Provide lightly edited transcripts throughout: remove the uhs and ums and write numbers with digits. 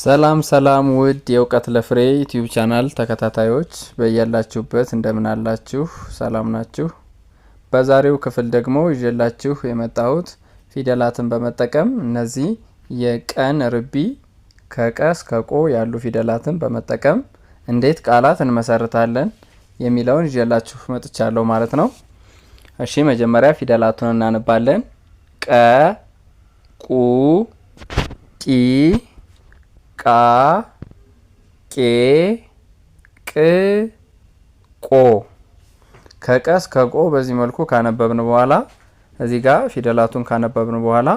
ሰላም ሰላም ውድ የእውቀት ለፍሬ YouTube channel ተከታታዮች በያላችሁበት እንደምን አላችሁ? ሰላም ናችሁ? በዛሬው ክፍል ደግሞ ይዤላችሁ የመጣሁት ፊደላትን በመጠቀም እነዚህ የቀን ርቢ ከቀ እስከ ቆ ያሉ ፊደላትን በመጠቀም እንዴት ቃላት እንመሰርታለን የሚለውን ይዤላችሁ መጥቻለሁ ማለት ነው። እሺ መጀመሪያ ፊደላቱን እናነባለን። ቀ፣ ቁ፣ ቂ፣ ቃ፣ ቄ፣ ቅ፣ ቆ። ከቀ እስከ ቆ በዚህ መልኩ ካነበብን በኋላ እዚህ ጋር ፊደላቱን ካነበብን በኋላ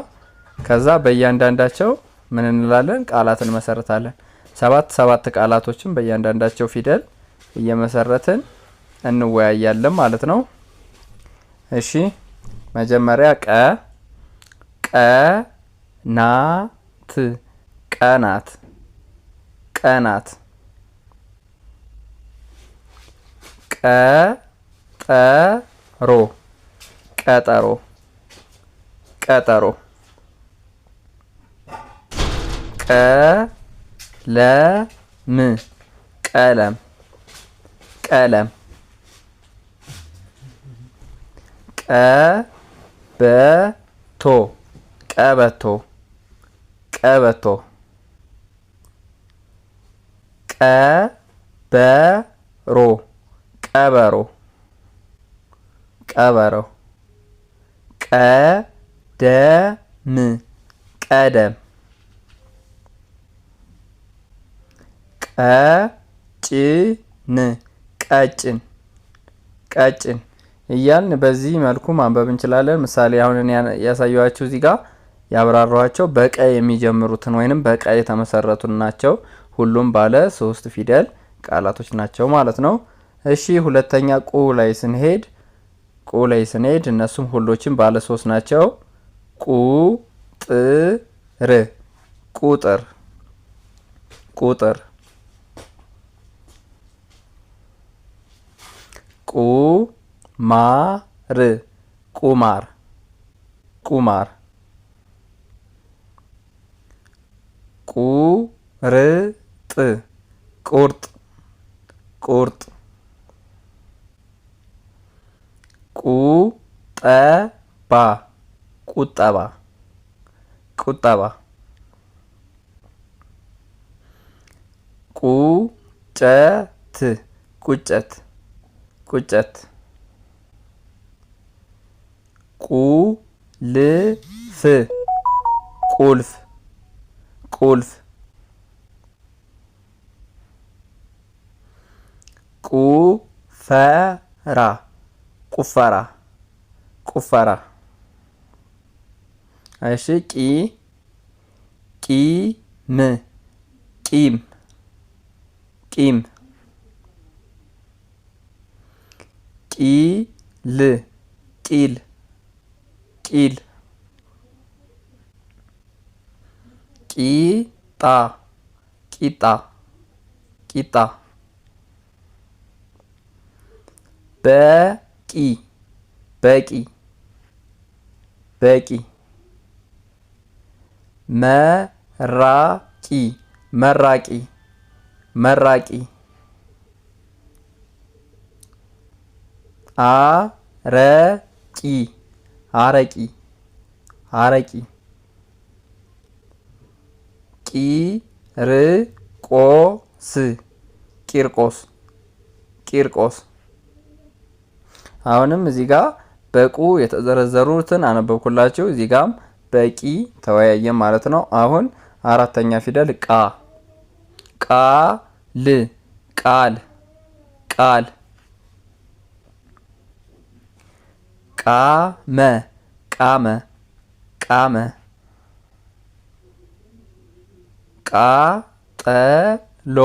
ከዛ በእያንዳንዳቸው ምን እንላለን? ቃላት እንመሰርታለን። ሰባት ሰባት ቃላቶችን በእያንዳንዳቸው ፊደል እየመሰረትን እንወያያለን ማለት ነው። እሺ መጀመሪያ ቀ፣ ቀ ናት፣ ቀናት፣ ቀናት። ቀጠሮ፣ ቀጠሮ፣ ቀጠሮ። ቀለም፣ ቀለም፣ ቀለም። ቀበቶ፣ ቀበቶ፣ ቀበቶ። ቀበሮ፣ ቀበሮ፣ ቀበሮ። ቀደም፣ ቀደም። ቀጭን፣ ቀጭን፣ ቀጭን እያልን በዚህ መልኩ ማንበብ እንችላለን። ምሳሌ አሁን ያሳየኋችሁ እዚህ ጋር ያብራራኋቸው በቀ የሚጀምሩትን ወይንም በቀ የተመሰረቱን ናቸው። ሁሉም ባለ ሶስት ፊደል ቃላቶች ናቸው ማለት ነው። እሺ ሁለተኛ ቁ ላይ ስንሄድ፣ ቁ ላይ ስንሄድ እነሱም ሁሎችም ባለ ሶስት ናቸው። ቁ ጥ ር፣ ቁጥር፣ ቁጥር። ቁ ማ ር፣ ቁማር፣ ቁማር። ቁርጥ፣ ቁርጥ፣ ቁርጥ። ቁጠባ፣ ቁጠባ፣ ቁጠባ። ቁጨት፣ ቁጨት፣ ቁጨት። ቁልፍ፣ ቁልፍ፣ ቁልፍ። ቁፈራ፣ ቁፈራ፣ ቁፈራ። እሺ ቂ፣ ቂም፣ ቂም፣ ቂም። ቂል፣ ቂል፣ ቂል። ቂጣ፣ ቂጣ፣ ቂጣ። በቂ፣ በቂ፣ በቂ። መራቂ፣ መራቂ፣ መራቂ። አረቂ፣ አረቂ፣ አረቂ። ቂርቆስ፣ ቂርቆስ፣ ቂርቆስ። አሁንም እዚህ ጋር በቁ የተዘረዘሩትን አነበብኩላችሁ። እዚህ ጋም በቂ ተወያየን ማለት ነው። አሁን አራተኛ ፊደል ቃ፣ ቃል፣ ቃል፣ ቃል። ቃመ፣ ቃመ፣ ቃመ። ቃጠሎ፣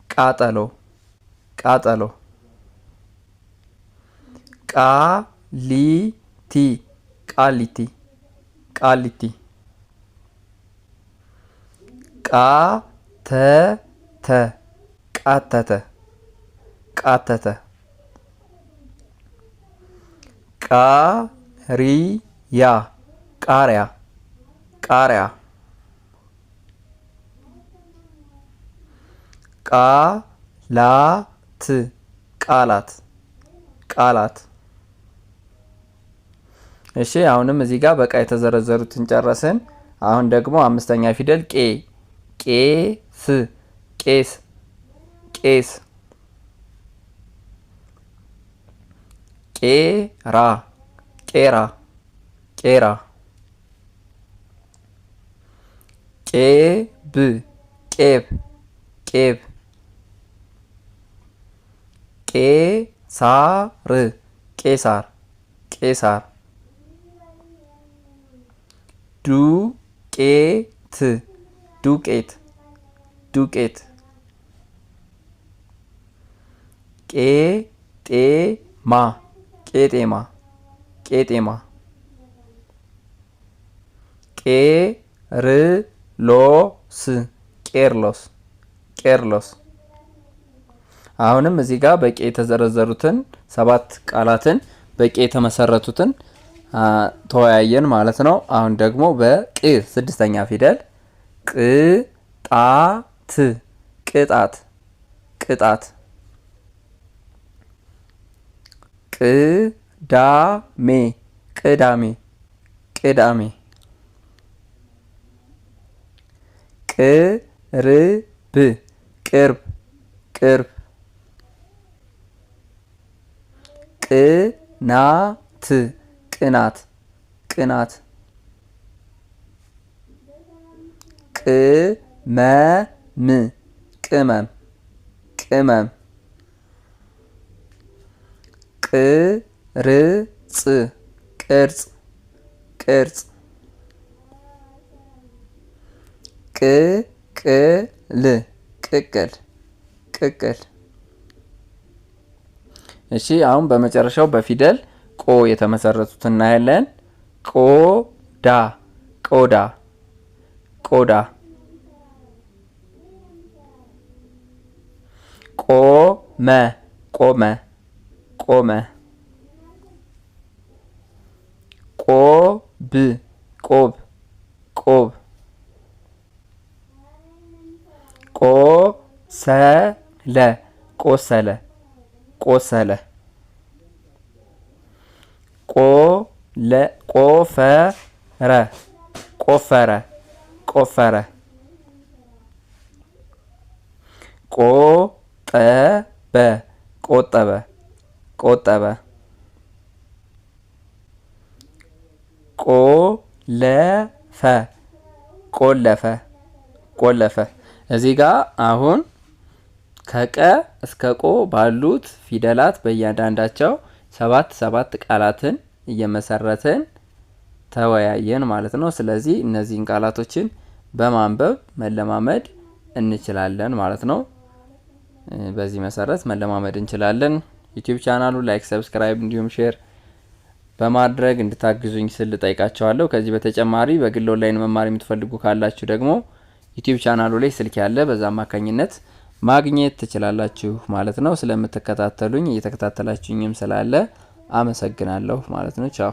ቃጠሎ፣ ቃጠሎ። ቃሊቲ፣ ቃሊቲ፣ ቃሊቲ። ቃተተ፣ ቃተተ፣ ቃተተ። ቃሪያ፣ ቃሪያ፣ ቃሪያ። ቃላት ቃላት ቃላት። እሺ አሁንም እዚህ ጋር በቃ የተዘረዘሩትን ጨረስን። አሁን ደግሞ አምስተኛ ፊደል ቄ ቄስ ቄስ ቄስ ቄራ ቄራ ቄራ ቄብ ቄብ ቄብ ቄሳር ቄሳር ቄሳር ዱቄት ዱቄት ዱቄት ቄጤማ ቄጤማ ቄጤማ ቄርሎስ ቄርሎስ ቄርሎስ። አሁንም እዚህ ጋር በቄ የተዘረዘሩትን ሰባት ቃላትን በቄ የተመሰረቱትን ተወያየን ማለት ነው። አሁን ደግሞ በቅ ስድስተኛ ፊደል ቅጣት ቅጣት ቅጣት ቅዳሜ ቅዳሜ ቅዳሜ ቅርብ ቅርብ ቅርብ ቅናት ቅናት ቅናት ቅመም ቅመም ቅመም ቅርጽ ቅርጽ ቅርጽ ቅቅል ቅቅል ቅቅል። እሺ አሁን በመጨረሻው በፊደል ቆ የተመሰረቱት እናያለን። ቆዳ ቆዳ ቆዳ ቆመ ቆመ ቆመ ቆብ ቆብ ቆብ ቆሰለ ቆሰለ ቆሰለ ቆለ ቆፈረ ቆፈረ ቆፈረ ቆጠበ ቆጠበ ቆጠበ ቆለፈ ቆለፈ ቆለፈ። እዚህ ጋ አሁን ከቀ እስከ ቆ ባሉት ፊደላት በእያንዳንዳቸው ሰባት ሰባት ቃላትን እየመሰረትን ተወያየን ማለት ነው። ስለዚህ እነዚህን ቃላቶችን በማንበብ መለማመድ እንችላለን ማለት ነው። በዚህ መሰረት መለማመድ እንችላለን። YouTube ቻናሉ like፣ subscribe እንዲሁም share በማድረግ እንድታግዙኝ ስል ጠይቃችኋለሁ። ከዚህ በተጨማሪ በግል ኦንላይን መማር የምትፈልጉ ካላችሁ ደግሞ YouTube ቻናሉ ላይ ስልክ ያለ በዛ አማካኝነት ማግኘት ትችላላችሁ ማለት ነው። ስለምትከታተሉኝ እየተከታተላችሁኝም ስላለ አመሰግናለሁ ማለት ነው። ቻው።